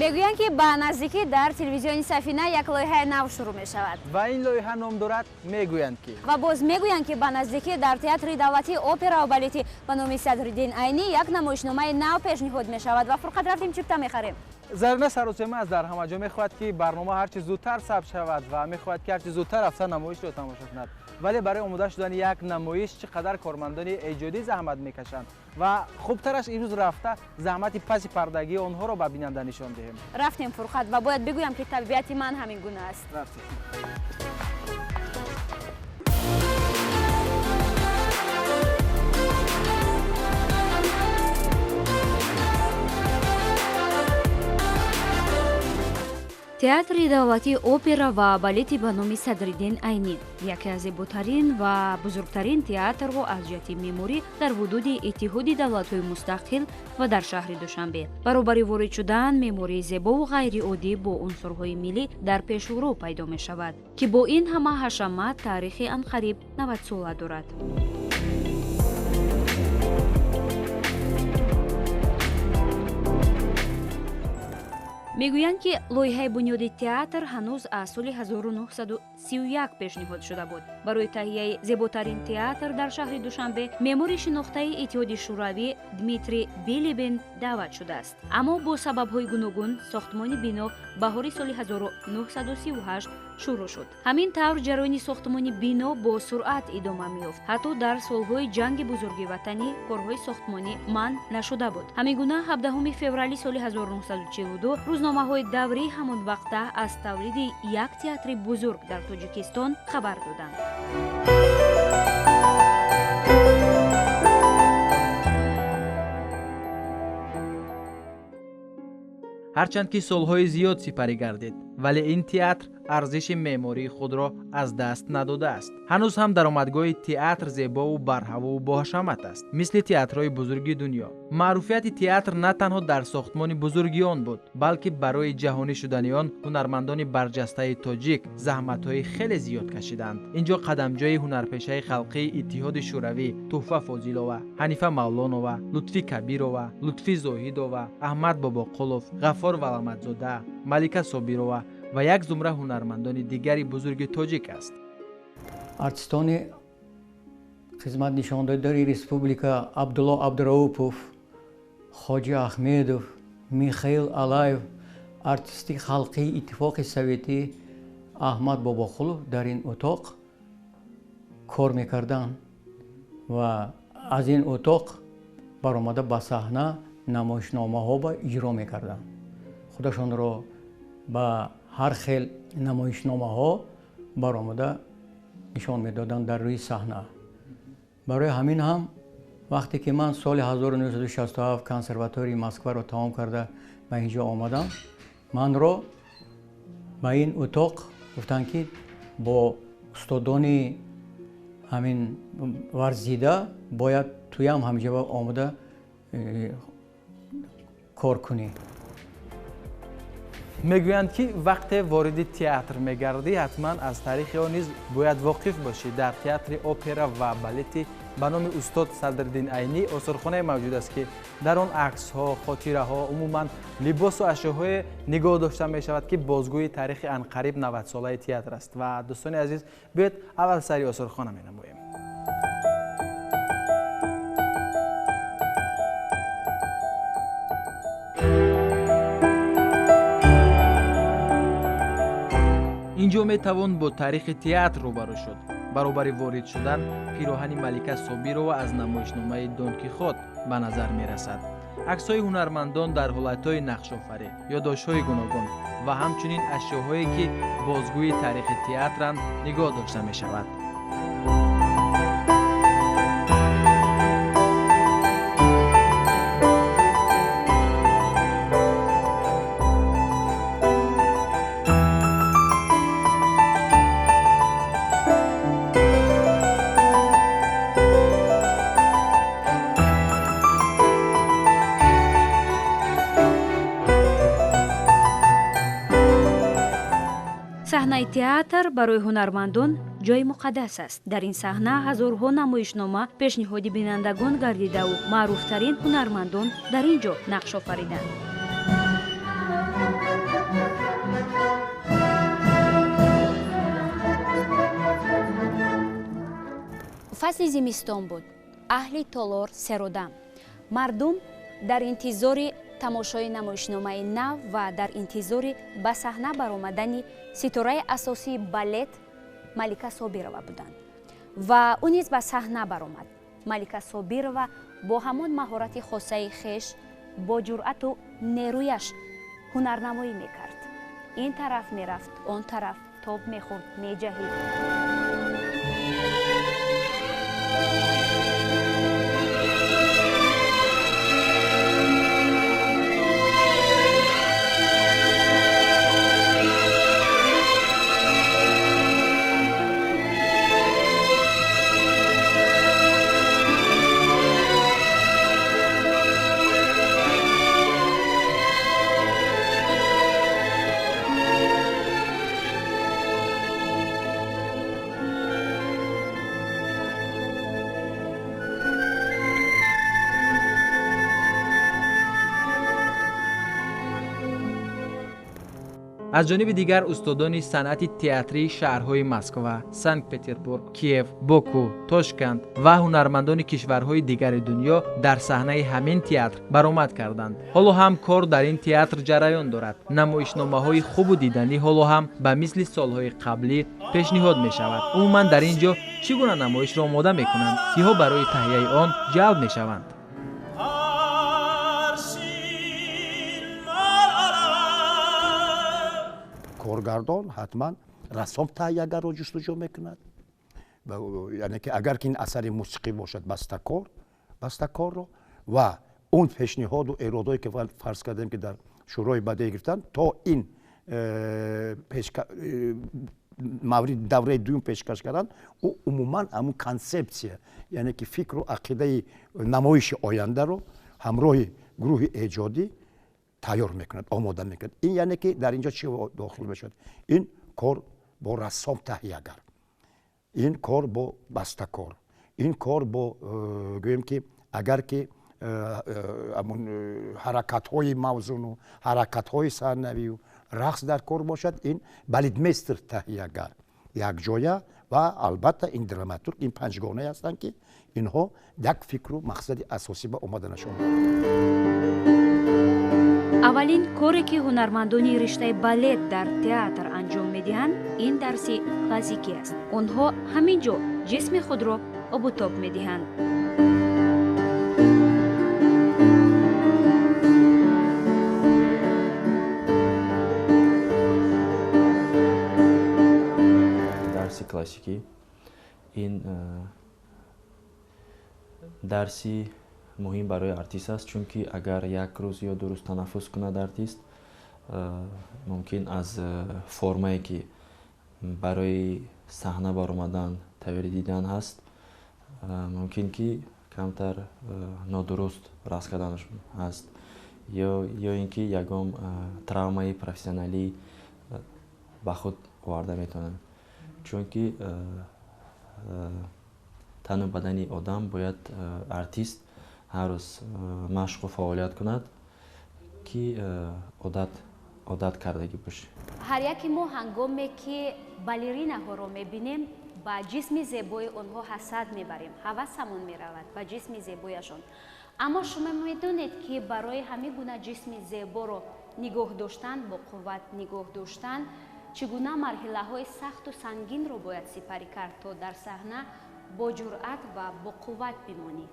Мегӯянд, ки ба наздикӣ дар телевизиони Сафина як лоиҳаи нав шурӯъ мешавад. Ва ин лоиҳа ном дорад «Мегӯянд ки». Ва боз мегӯянд, ки ба наздикӣ дар театри давлатии опера ва балети ба номи Садриддин Айнӣ як намоишномаи нав пешниҳод мешавад. Ва Фурқат, рафтем, чипта мехарем. Зарина саросема аст, дар ҳама ҷо мехоҳад, ки барнома ҳарчи зудтар сабт шавад ва мехоҳад, ки ҳарчи зудтар рафта намоишро тамошо кунад. Вале барои омода шудани як намоиш чӣ қадар кормандони эҷодӣ заҳмат мекашанд ва хубтараш имрӯз рафта заҳмати паси пардагии онҳоро ба бинанда нишон диҳем. Рафтем, Фурқат, ва бояд бигӯям, ки табиати ман ҳамин гуна аст. Рафтем. Театри давлатии опера ва балети ба номи Садриддин Айнӣ яке аз зеботарин ва бузургтарин театрҳо аз ҷиҳати меъморӣ дар ҳудуди Иттиҳоди Давлатҳои Мустақил ва дар шаҳри Душанбе. Баробари ворид шудан, меъмории зебову ғайриоддӣ бо унсурҳои миллӣ дар пешурӯ пайдо мешавад, ки бо ин ҳама ҳашамат таърихи анқариб 90сола дорад. Мегӯянд, ки лоиҳаи бунёди театр ҳанӯз аз соли 1931 пешниҳод шуда буд. Барои таҳияи зеботарин театр дар шаҳри Душанбе меъмори шинохтаи Иттиҳоди Шӯравӣ Дмитрий Билибин даъват шудааст, аммо бо сабабҳои гуногун сохтмони бино баҳори соли 1938 шурӯъ шуд. Ҳамин тавр, ҷараёни сохтмони бино бо суръат идома меёфт. Ҳатто дар солҳои Ҷанги Бузурги Ватанӣ корҳои сохтмонӣ манъ нашуда буд. Ҳамин гуна, 17 феврали соли 1942 рӯзномаҳои даврии ҳамон вақта аз тавлиди як театри бузург дар Тоҷикистон хабар доданд. Ҳарчанд ки солҳои зиёд сипарӣ гардид, вале ин театр арзиши меъмории худро аз даст надодааст. Ҳанӯз ҳам даромадгоҳи театр зебову барҳавову боҳашамат аст, мисли театрҳои бузурги дунё. Маъруфияти театр на танҳо дар сохтмони бузурги он буд, балки барои ҷаҳонӣ шудани он ҳунармандони барҷастаи тоҷик заҳматҳои хеле зиёд кашиданд. Ин ҷо қадамҷои ҳунарпешаи халқии Иттиҳоди Шӯравӣ Тӯҳфа Фозилова, Ҳанифа Мавлонова, Лутфӣ Кабирова, Лутфӣ Зоҳидова, Аҳмад Бобоқулов, Ғаффор Валаматзода, Малика Собирова ва як зумра ҳунармандони дигари бузурги тоҷик аст. Артистони хизматнишондодари республика Абдулло Абдураупов, Хоҷи Ахмедов, Михаил Алаев, артисти халқии Иттифоқи Советӣ Аҳмад Бобоқулов дар ин утоқ кор мекарданд ва аз ин утоқ баромада ба саҳна намоишномаҳо ба иҷро мекарданд. Худашонро ба ҳар хел намоишномаҳо баромада нишон медоданд дар рӯи саҳна. Барои ҳамин ҳам вақте ки ман соли 1967 консерваторияи Москваро тамом карда ба ин ҷо омадам, манро ба ин утоқ гуфтанд, ки бо устодони ҳамин варзида бояд туям ҳамҷоба омада кор кунӣ. Мегӯянд, ки вақте вориди театр мегардӣ, ҳатман аз таърихи он низ бояд воқиф бошӣ. Дар театри опера ва балети ба номи устод Садриддин Айнӣ осорхонае мавҷуд аст, ки дар он аксҳо, хотираҳо, умуман либосу ашёҳое нигоҳ дошта мешавад, ки бозгӯи таърихи анқариб 90-солаи театр аст. Ва дӯстони азиз, биёед, аввал сари осорхона менамоем. Ин ҷо метавон бо таърихи театр рӯбарӯ шуд. Баробари ворид шудан пироҳани Малика Собирова аз намоишномаи Дон Кихот ба назар мерасад, аксҳои ҳунармандон дар ҳолатҳои нақшофарӣ, ёддоштҳои гуногун ва ҳамчунин ашёҳое, ки бозгӯи таърихи театранд, нигоҳ дошта мешавад. Саҳнаи театр барои ҳунармандон ҷои муқаддас аст. Дар ин саҳна ҳазорҳо намоишнома пешниҳоди бинандагон гардидаву маъруфтарин ҳунармандон дар ин ҷо нақш офариданд. Фасли зимистон буд. Аҳли толор серодам. Мардум дар интизори тамошои намоишномаи нав ва дар интизори ба саҳна баромадани ситораи асосии балет Малика Собирова буданд. Ва ӯ низ ба саҳна баромад. Малика Собирова бо ҳамон маҳорати хосаи хеш, бо ҷуръату нерӯяш ҳунарнамоӣ мекард. Ин тараф мерафт, он тараф тоб мехӯрд, меҷаҳид. Аз ҷониби дигар, устодони санъати театрии шаҳрҳои Москва, Санкт-Петербург, Киев, Боку, Тошканд ва ҳунармандони кишварҳои дигари дунё дар саҳнаи ҳамин театр баромад карданд. Ҳоло ҳам кор дар ин театр ҷараён дорад. Намоишномаҳои хубу диданӣ ҳоло ҳам ба мисли солҳои қаблӣ пешниҳод мешавад. Умуман, дар ин ҷо чӣ гуна намоишро омода мекунанд? Киҳо барои таҳияи он ҷалб мешаванд? Коргардон ҳатман рассом таҳиягарро ҷустуҷӯ мекунад. Яъне ки агар ки ин асари мусиқӣ бошад, бастакорро ва он пешниҳоду эродое ки фарз кардем, ки дар шӯрои бадеӣ гирифтанд, то ин мавриди давраи дуюм пешкаш карданд, ӯ умуман ҳамун консепсия, яъне ки фикру ақидаи намоиши ояндаро ҳамроҳи гурӯҳи эҷодӣ тайёр мекунад, омода мекунад. Ин яъне ки дар инҷо чӣ дохил мешавад? Ин кор бо рассом таҳиягар, ин кор бо бастакор, ин кор бо гӯем ки агар ки ҳаракатҳои мавзуну ҳаракатҳои саҳнавию рақс дар кор бошад, ин балетмейстер таҳиягар якҷоя ва албатта ин драматург, ин панҷгонае ҳастанд, ки инҳо як фикру мақсади асосӣ ба омаданашон доранд. Аввалин коре, ки ҳунармандони риштаи балет дар театр анҷом медиҳанд, ин дарси классикӣ аст. Онҳо ҳамин ҷо ҷисми худро обутоб медиҳанд. Дарси классикӣ ин дарси муҳим барои артист аст, чунки агар як рӯз ё ду рӯз танаффус кунад артист, мумкин аз формае, ки барои саҳна баромадан тайёрӣ дидан ҳаст, мумкин ки камтар нодуруст рақс карданаш ҳаст, ё ин ки ягон травмаи профессионалӣ ба худ оварда метавонад, чунки тану бадани одам бояд артист ҳар рӯз машқу фаъолият кунад, ки одат кардагӣ бошад. Ҳар яке мо ҳангоме ки балеринаҳоро мебинем, ба ҷисми зебои онҳо ҳасад мебарем, ҳавасамон меравад ба ҷисми зебояшон. Аммо шумо медонед, ки барои ҳамин гуна ҷисми зеборо нигоҳ доштан, бо қувват нигоҳ доштан, чӣ гуна марҳилаҳои сахту сангинро бояд сипарӣ кард, то дар саҳна бо ҷуръат ва бо қувват бимонӣ.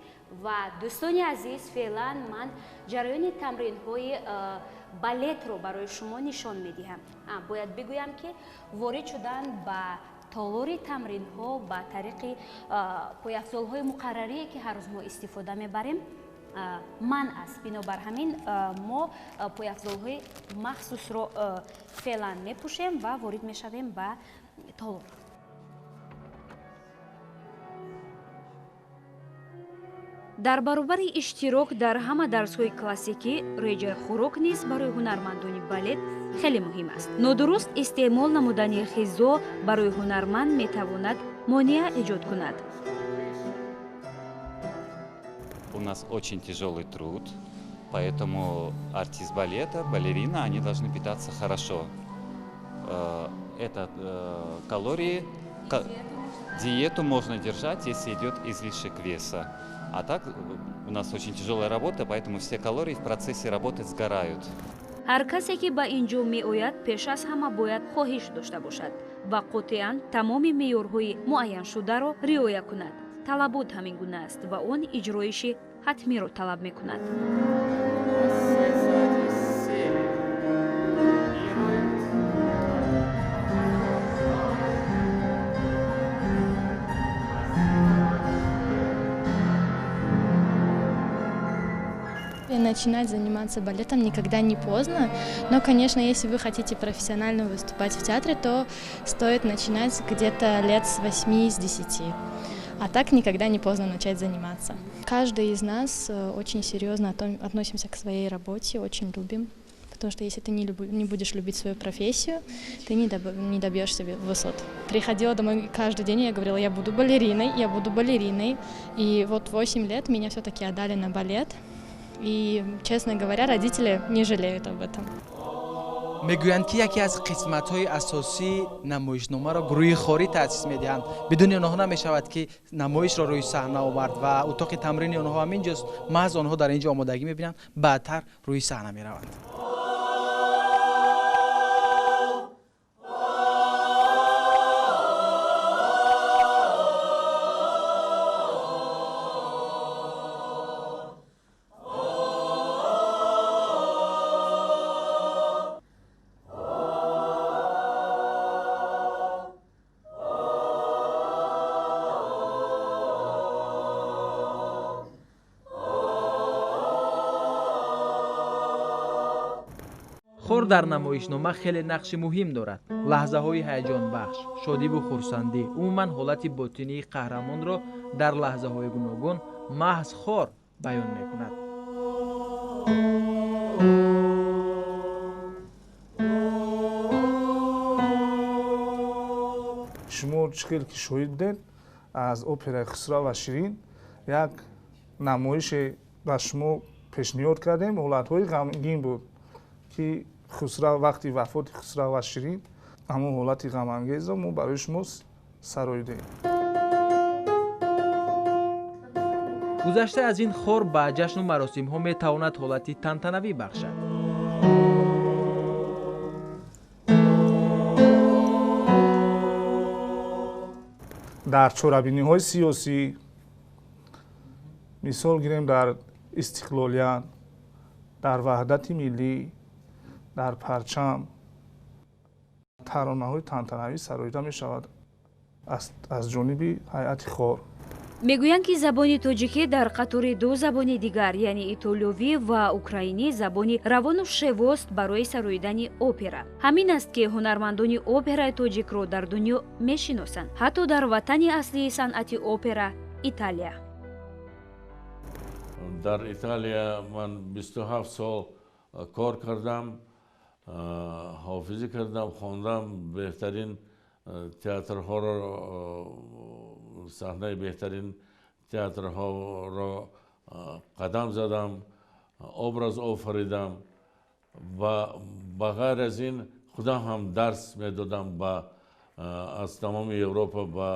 Ва дӯстони азиз, феълан ман ҷараёни тамринҳои балетро барои шумо нишон медиҳам. Бояд бигӯям, ки ворид шудан ба толори тамринҳо ба тариқи пойафзолҳои муқаррарие, ки ҳар рӯз мо истифода мебарем, манъ аст. Бинобар ҳамин мо пойафзолҳои махсусро феълан мепӯшем ва ворид мешавем ба толор. Дар баробари иштирок дар ҳама дарсҳои классикӣ, реҷаи хӯрок низ барои ҳунармандони балет хеле муҳим аст. Нодуруст истеъмол намудани ғизо барои ҳунарманд метавонад монеа эҷод кунад. У нас очень тяжелый труд, поэтому артист балета, балерина, они должны питаться хорошо. Это калории. Диету можно держать, если идет излишек веса. А так у нас очень тяжелая работа, поэтому все калории в процессе работы сгорают. Ҳар касе ки ба ин ҷо меояд, пеш аз ҳама бояд хоҳиш дошта бошад ва қотеан тамоми меъёрҳои муайяншударо риоя кунад. Талабот ҳамин гуна аст ва он иҷроиши ҳатмиро талаб мекунад. Начинать заниматься балетом никогда не поздно, но, конечно, если вы хотите профессионально выступать в театре, то стоит начинать где-то лет с 8, с 10. А так никогда не поздно начать заниматься. Каждый из нас очень серьезно относимся к своей работе, очень любим, потому что если ты не будешь любить свою профессию, ты не добьешься высот. Приходила домой каждый день, я говорила, я буду балериной, я буду балериной. И вот 8 лет меня все-таки отдали на балет. И, честно говоря, родители не жалеют об этом. Мегӯянд, ки яке аз қисматҳои асосии намоишномаро гурӯҳи хорӣ таъсис медиҳанд. Бидуни онҳо намешавад, ки намоишро рӯи саҳна овард ва утоқи тамрини онҳо ҳам инҷост. Маҳз онҳо дар ин ҷо омодагӣ мебинанд, баъдтар рӯи саҳна мераванд. Хор дар намоишнома хеле нақши муҳим дорад. Лаҳзаҳои ҳаяҷонбахш, шодиву хурсандӣ, умуман ҳолати ботинии қаҳрамонро дар лаҳзаҳои гуногун маҳз хор баён мекунад. Шумо чӣ хел ки шоҳид будед, аз операи Хусрав ва Ширин як намоише ба шумо пешниҳод кардем. Ҳолатҳои ғамгин буд, ки Хусрав вақти вафоти Хусрав ва Ширин ҳамон ҳолати ғамангезро мо барои шумо сароидем. Гузашта аз ин, хор ба ҷашну маросимҳо метавонад ҳолати тантанавӣ бахшад. Дар чорабиниҳои сиёсӣ, мисол гирем, дар истиқлолият, дар ваҳдати миллӣ, дар парчам таронаҳои тантанавӣ сароида мешавад аз ҷониби ҳайати хор. Мегӯянд, ки забони тоҷикӣ дар қатори ду забони дигар, яъне итолиёвӣ ва украинӣ, забони равону шевост барои сароидани опера. Ҳамин аст, ки ҳунармандони операи тоҷикро дар дунё мешиносанд, ҳатто дар ватани аслии санъати опера, Италия. Дар Италия ман 27 сол кор кардам, ҳофизӣ кардам, хондам, беҳтарин театрҳоро, саҳнаи беҳтарин театрҳоро қадам задам, образ офаридам ва ба ғайр аз ин худам ҳам дарс медодам. Аз тамоми Европа ба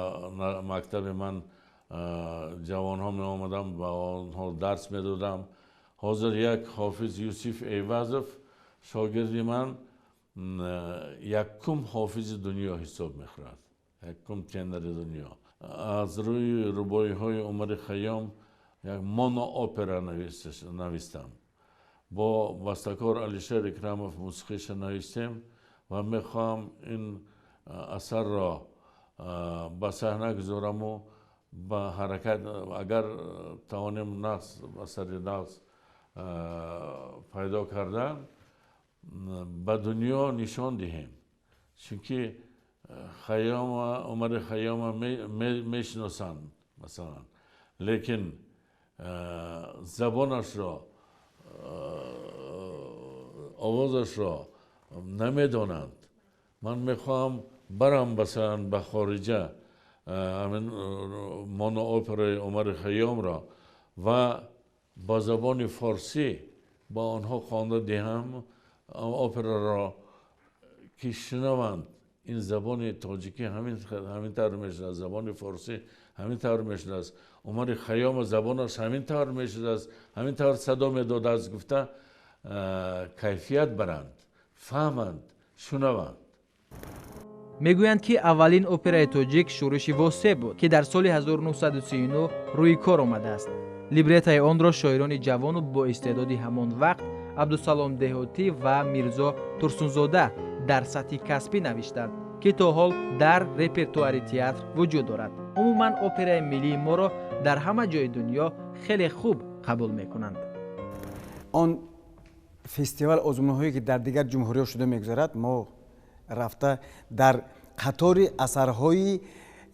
мактаби ман ҷавонҳо меомадам, ба онҳо дарс медодам. Ҳозир як ҳофиз Юсуф Эйвазов, шогирди ман, якум ҳофизи дунё ҳисоб мехӯрад, якум тенори дунё. Аз рӯи рубоиҳои Умари Хайём як моноопера навистам. Бо бастакор Алишер Икрамов мусиқиша навистем ва мехоҳам ин асарро ба саҳна гузораму ба ҳаракат, агар тавонем нақс, асари нақс пайдо кардан, ба дунё нишон диҳем. Чунки Хайёма, Умари Хайёма мешиносанд масалан, лекин забонашро, овозашро намедонанд. Ман мехоҳам барам масалан ба хориҷа ҳамин моноопераи Умари Хайёмро ва ба забони форсӣ ба онҳо хонда диҳам операро, ки шунаванд Ин забони тоҷикӣ ҳамин тавр мешудааст, забони форсӣ ҳамин тавр мешудааст, Умари Хайём забонаш ҳамин тавр мешудааст, ҳамин тавр садо медодааст, гуфта кайфият баранд, фаҳманд, шунаванд. Мегӯянд, ки аввалин операи тоҷик «Шӯриши Восе» буд, ки дар соли 1939 рӯи кор омадааст. Либретаи онро шоирони ҷавону боистеъдоди ҳамон вақт Абдусалом Деҳотӣ ва Мирзо Турсунзода дар сатҳи касбӣ навиштанд, ки то ҳол дар репертуари театр вуҷуд дорад. Умуман, операи миллии моро дар ҳама ҷои дунё хеле хуб қабул мекунанд. Он фестивал озмунҳое, ки дар дигар ҷумҳуриҳо шуда мегузарад, мо рафта дар қатори асарҳои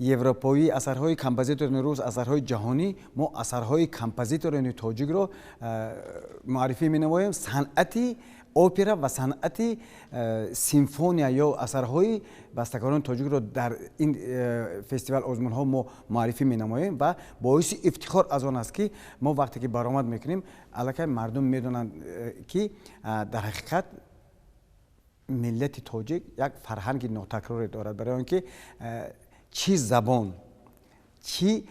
европоӣ, асарҳои композиторони рус, асарҳои ҷаҳонӣ, мо асарҳои композиторони тоҷикро муаррифӣ менамоем. Санъати опера ва санъати симфония ё асарҳои бастакорони тоҷикро дар ин фестивал озмунҳо мо муаррифӣ менамоем ва боиси ифтихор аз он аст, ки мо вақте ки баромад мекунем, аллакай мардум медонанд, ки дар ҳақиқат миллати тоҷик як фарҳанги нотакроре дорад, барои он ки чӣ забон, чӣ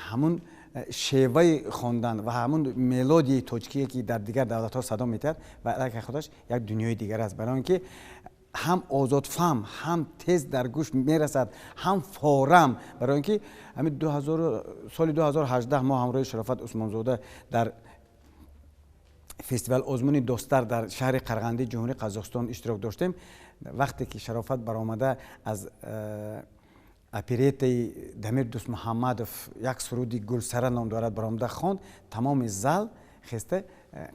ҳамун шеваи хондан ва ҳамун мелодияи тоҷикие, ки дар дигар давлатҳо садо медиҳад ва аллакай худаш як дунёи дигар аст, барои он ки ҳам озодфаҳм, ҳам тез дар гӯш мерасад, ҳам форам. Барои он ки ҳамин соли 2018 мо ҳамроҳи Шарофат Усмонзода дар фестивал озмуни Достар дар шаҳри Қарғандии Ҷумҳурии Қазоқистон иштирок доштем. Вақте ки Шарофат баромада аз оперетаи Дамир Дӯстмуҳаммадов, як суруди «Гулсара» ном дорад, баромада хонд, тамоми зал хеста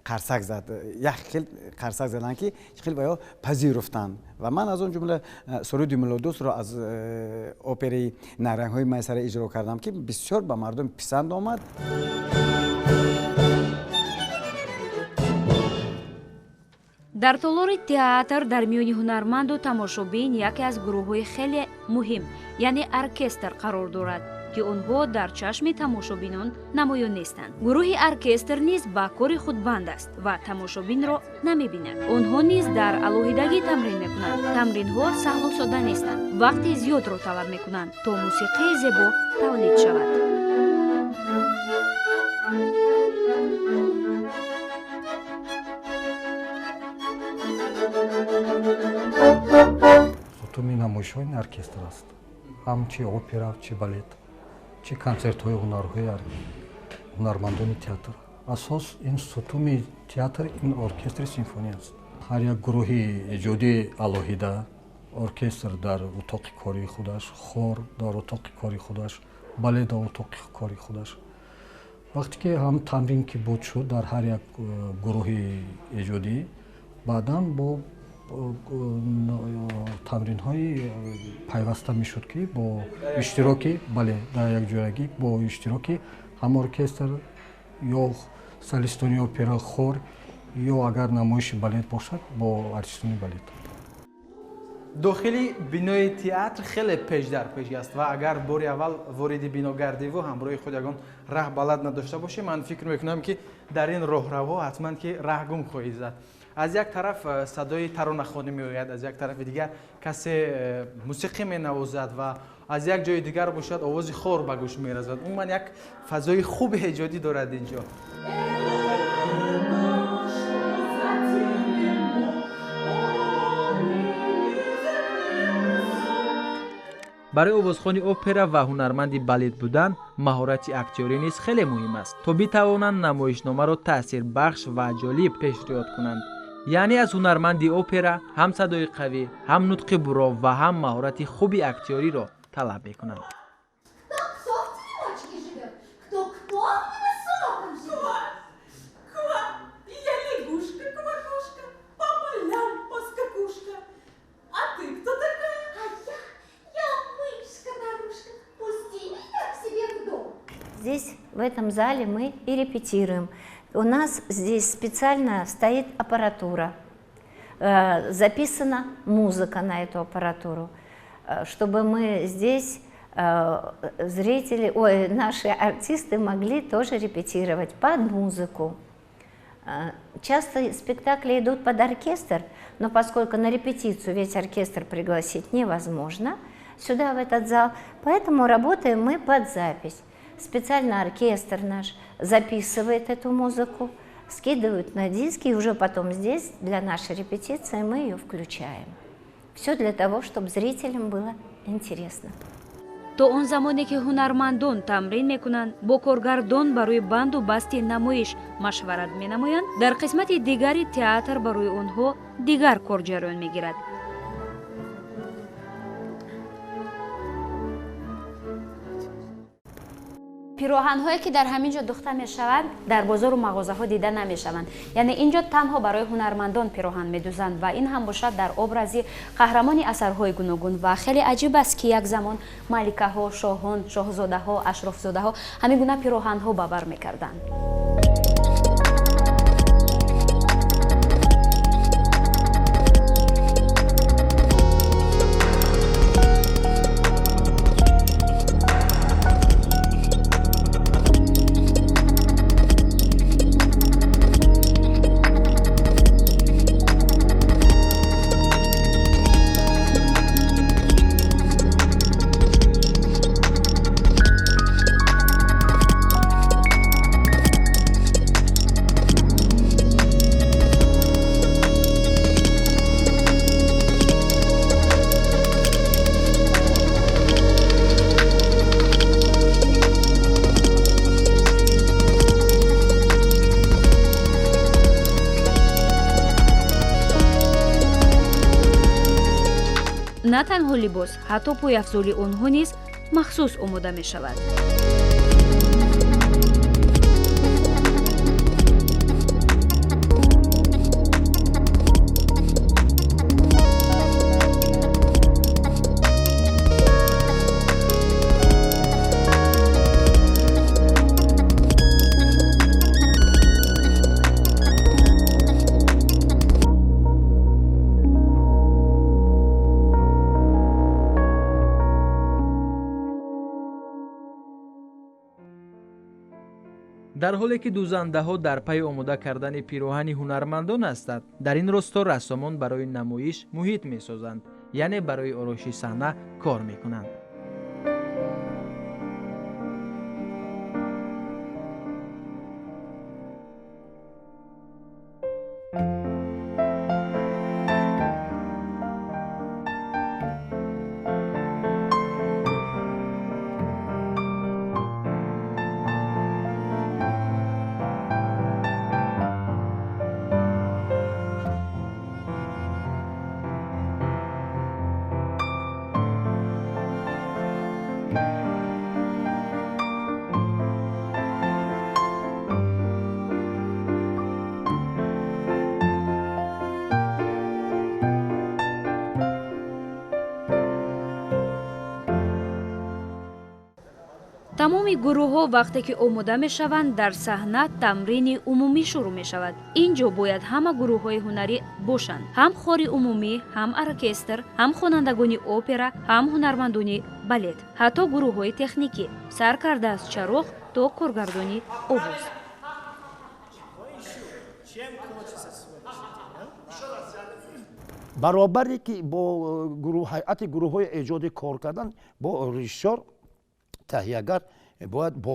қарсак зад, як хел қарсак заданд, ки хел ва ё пазируфтанд. Ва ман аз он ҷумла суруди «Мулодӯстро» аз операи «Найрангҳои майсара» иҷро кардам, ки бисёр ба мардум писанд омад. Дар толори театр дар миёни ҳунарманду тамошобин яке аз гурӯҳҳои хеле муҳим, яъне оркестр қарор дорад, ки онҳо дар чашми тамошобинон намоён нестанд. Гурӯҳи оркестр низ ба кори худ банд аст ва тамошобинро намебинад. Онҳо низ дар алоҳидагӣ тамрин мекунанд. Тамринҳо саҳлу сода нестанд, вақти зиёдро талаб мекунанд, то мусиқии зебо тавлид шавад. Сутуни намоишҳои ин оркестр аст, ҳам чи опера, чи балет, чи консертҳои ҳунарҳои ҳунармандони театр. Асос ин сутуни театр ин оркестри симфонӣ аст. Ҳар як гурӯҳи эҷодӣ алоҳида, оркестр дар утоқи кори худаш, хор дар утоқи кори худаш, балет дар утоқи кори худаш. Вақте ки ҳам тамрин ки буд шуд дар ҳар як гурӯҳи эҷодӣ, баъдан бо тамринҳои пайваста мешуд, ки бо иштироки, бале, дар якҷоягӣ бо иштироки ҳам оркестр ё солистони опера, хор ё агар намоиши балет бошад, бо артистони балет. Дохили бинои театр хеле печ дар печ аст ва агар бори аввал вориди бино гардиву ҳамроҳи худ ягон раҳ балад надошта бошӣ, ман фикр мекунам, ки дар ин роҳравҳо ҳатман ки раҳ гум хоҳӣ зад. Аз як тараф садои таронахонӣ меояд, аз як тарафи дигар касе мусиқӣ менавозад ва аз як ҷои дигар бошад, овози хор ба гӯш мерасад. Умуман, як фазои хуби эҷодӣ дорад ин ҷо. Барои овозхони опера ва ҳунарманди балет будан маҳорати актёрӣ низ хеле муҳим аст, то битавонанд намоишномаро таъсирбахш ва ҷолиб пешниҳод кунанд. Яъне аз ҳунарманди опера ҳам садои қавӣ, ҳам нутқи буро ва ҳам маҳорати хуби актёриро талаб мекунанд. Кто в теремочке живет? Кто кто в высоком живет? Ква, я лягушка, квакушка, по полям поскакушка. А ты кто такая? А я мышка-норушка. Пусти меня к себе в дом. Здесь, в этом зале, мы и репетируем. У нас здесь специально стоит аппаратура, записана музыка на эту аппаратуру, чтобы мы здесь, зрители, ой, наши артисты могли тоже репетировать под музыку. Часто спектакли идут под оркестр, но поскольку на репетицию весь оркестр пригласить невозможно сюда, в этот зал, поэтому работаем мы под запись. Специально оркестр наш записывает эту музыку, скидывают на диски, и уже потом здесь для нашей репетиции мы ее включаем. Все для того, чтобы зрителям было интересно. То он замоне, ки ҳунармандон тамрин мекунанд, бо коргардон барои банду басти намоиш машварат менамоянд, дар қисмати дигари театр барои онҳо дигар кор ҷараён мегирад. Пироҳанҳое, ки дар ҳамин ҷо духта мешаванд, дар бозору мағозаҳо дида намешаванд. Яъне ин ҷо танҳо барои ҳунармандон пироҳан медузанд ва ин ҳам бошад дар образи қаҳрамони асарҳои гуногун. Ва хеле аҷиб аст, ки як замон маликаҳо, шоҳон, шоҳзодаҳо, ашрофзодаҳо ҳамин гуна пироҳанҳо ба бар мекарданд. На танҳо либос, ҳатто пойафзоли онҳо низ махсус омода мешавад. Дар ҳоле ки дузандаҳо дар пайи омода кардани пироҳани ҳунармандон ҳастанд, дар ин росто рассомон барои намоиш муҳит месозанд, яъне барои ороиши саҳна кор мекунанд. Тамоми гурӯҳҳо вақте ки омода мешаванд, дар саҳна тамрини умумӣ шурӯъ мешавад. Ин ҷо бояд ҳама гурӯҳҳои ҳунарӣ бошанд: ҳам хори умумӣ, ҳам оркестр, ҳам хонандагони опера, ҳам ҳунармандони балет, ҳатто гурӯҳҳои техникӣ, сар карда аз чароғ то коргардони овоз. Баробаре ки бо ҳайати гурӯҳҳои эҷодӣ кор кардан, бо режиссёр, таҳиягар бояд бо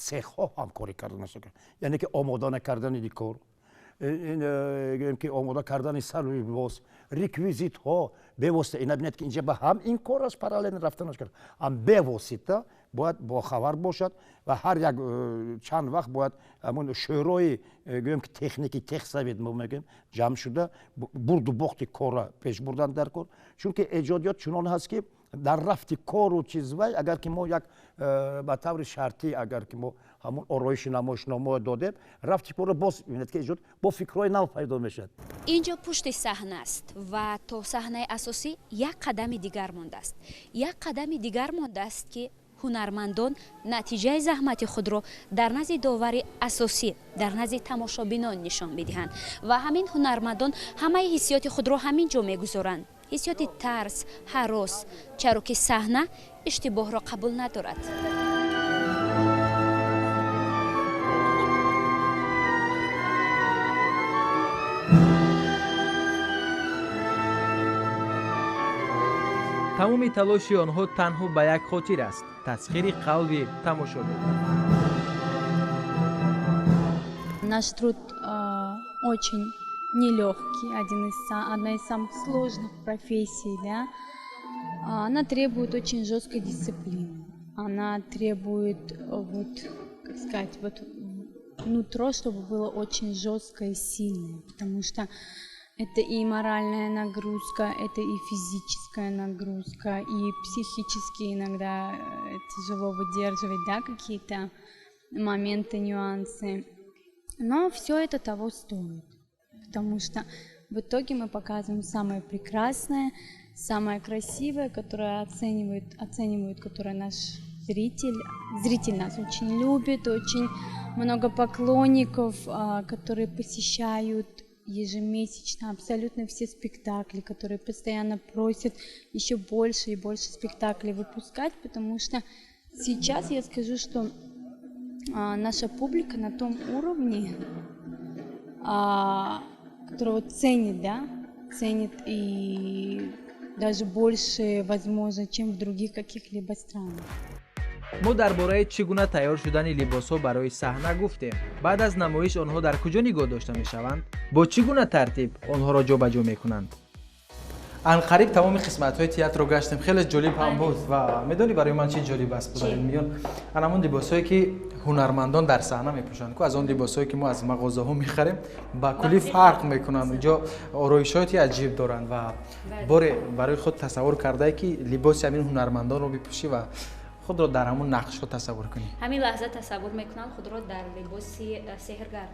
сехҳо ҳамкорӣ карда нашавад, яъне ки омода накардани декор, ки омода кардани сару либос, реквизитҳо бевосита. Ина бинед, ки инҷа ба ҳам ин кор аст, параллел рафтанаш кард, ҳам бевосита бояд бохабар бошад ва ҳар як чанд вақт бояд ҳамон шӯрои, гӯем ки техники, техсовет мо мегӯем, ҷамъ шуда бурду бохти корра пеш бурдан дар кор. Чунки эҷодиёт чунон ҳаст, ки дар рафти кору чизвай, агар ки мо як ба таври шартӣ, агар ки мо ҳамон ороиши намоишномаро додем, рафти корро боз бинед, ки эҷод бо фикрҳои нав пайдо мешавад. Ин ҷо пушти саҳна аст ва то саҳнаи асосӣ як қадами дигар мондааст. Як қадами дигар мондааст, ки ҳунармандон натиҷаи заҳмати худро дар назди довари асосӣ, дар назди тамошобинон нишон медиҳанд. Ва ҳамин ҳунармандон ҳамаи ҳиссиёти худро ҳамин ҷо мегузоранд. Ҳиссиёти тарс, ҳарос, чаро ки саҳна иштибоҳро қабул надорад. Тамоми талоши онҳо танҳо ба як хотир аст: тасхири қалби тамошобин. Наш труд очень нелегкий, одна из самых сложных профессий, да? Она требует очень жесткой дисциплины. Она требует, вот, как сказать, вот нутро, чтобы было очень жесткое и сильное, потому что это и моральная нагрузка, это и физическая нагрузка, и психически иногда тяжело выдерживать, да, какие-то моменты, нюансы. Но все это того стоит, потому что в итоге мы показываем самое прекрасное, самое красивое, которое оценивают, которое наш зритель. Зритель нас очень любит, очень много поклонников, которые посещают ежемесячно абсолютно все спектакли, которые постоянно просят еще больше и больше спектаклей выпускать, потому что сейчас я скажу, что наша публика на том уровне, которого ценит, да, ценит и даже больше, возможно, чем в других каких-либо странах. Мо дар бораи чӣ гуна тайёр шудани либосҳо барои саҳна гуфтем. Баъд аз намоиш онҳо дар куҷо нигоҳ дошта мешаванд? Бо чӣ гуна тартиб онҳоро ҷобаҷо мекунанд? Анқариб тамоми қисматҳои театрро гаштем. Хеле ҷолиб ҳам буд ва медонӣ барои ман чӣ ҷолиб аст? Дар ин миён ан ҳамон либосҳое ки ҳунармандон дар саҳна мепӯшанд, ку аз он либосҳое ки мо аз мағозаҳо мехарем ба куллӣ фарқ мекунанд. Инҷо ороишоти аҷиб доранд ва боре барои худ тасаввур кардае ки либоси ҳамин ҳунармандонро бипӯшӣ ва худро дар ҳамон нақшҳо тасаввур кунӣ. Ҳамин лаҳза тасаввур мекунам худро дар либоси сеҳргар.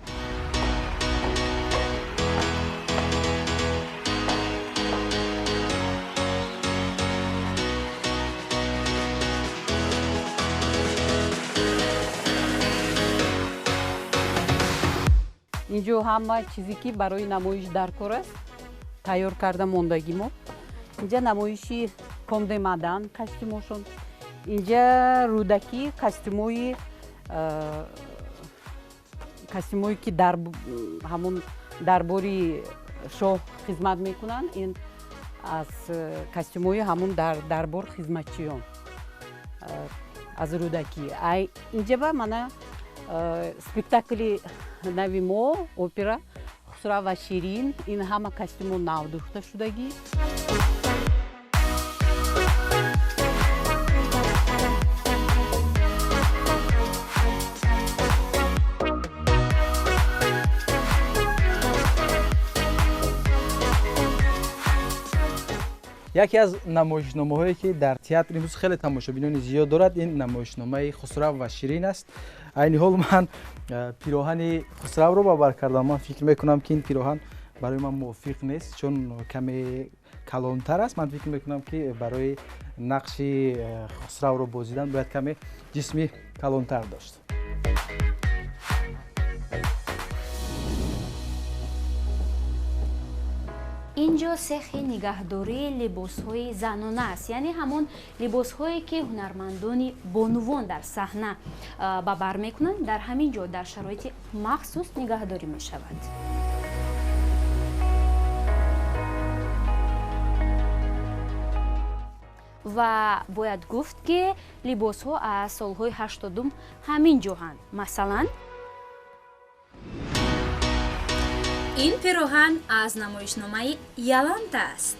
Инҷо ҳама чизе ки барои намоиш даркор аст тайёр карда мондагӣ мо. Инҷа намоиши Комдемадан костюмошон, инҷа Рӯдакӣ костюмое ки дар ҳамон дарбори шоҳ хизмат мекунанд, ин аз костюмҳои ҳамон дар дарбор хизматчиён аз Рӯдакӣ. Инҷа ба мана спектакли нави мо, опера Хусрав ва Ширин, ин ҳама костюмҳо нав дӯхта шудагӣ. Яке аз намоишномаҳое ки дар театр имрӯз хеле тамошобинони зиёд дорад, ин намоишномаи Хусрав ва Ширин аст. Айни ҳол ман пироҳани Хусравро ба бар кардам. Ман фикр мекунам ки ин пироҳан барои ман мувофиқ нест, чун каме калонтар аст. Ман фикр мекунам ки барои нақши Хусравро бозидан бояд каме ҷисми калонтар дошт. Инҷо сехи нигаҳдории либосҳои занона аст, яъне ҳамон либосҳое ки ҳунармандони бонувон дар саҳна ба бар мекунанд, дар ҳамин ҷо дар шароити махсус нигаҳдорӣ мешавад. Ва бояд гуфт ки либосҳо аз солҳои 80 ҳамин ҷоҳанд. Масалан, ин пироҳан аз намоишномаи Яланта аст.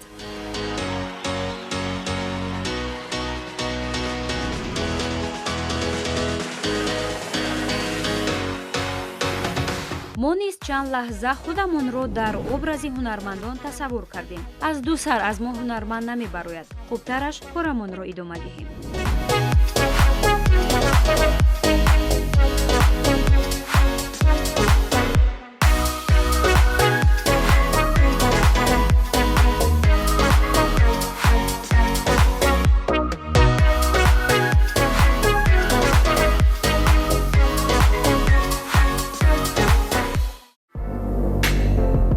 Мо низ чанд лаҳза худамонро дар образи ҳунармандон тасаввур кардем. Аз ду сар аз мо ҳунарманд намебарояд. Хубтараш корамонро идома диҳем.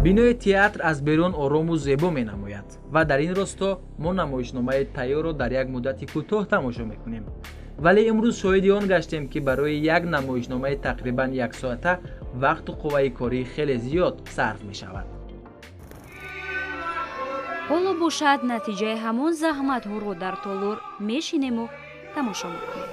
Бинои театр аз берун орому зебо менамояд ва дар ин росто мо намоишномаи тайёрро дар як муддати кӯтоҳ тамошо мекунем. Вале имрӯз шоҳиди он гаштем ки барои як намоишномаи тақрибан яксоата вақту қувваи корӣ хеле зиёд сарф мешавад. Ҳоло бошад, натиҷаи ҳамон заҳматҳоро дар толор мешинему тамошо мекунем.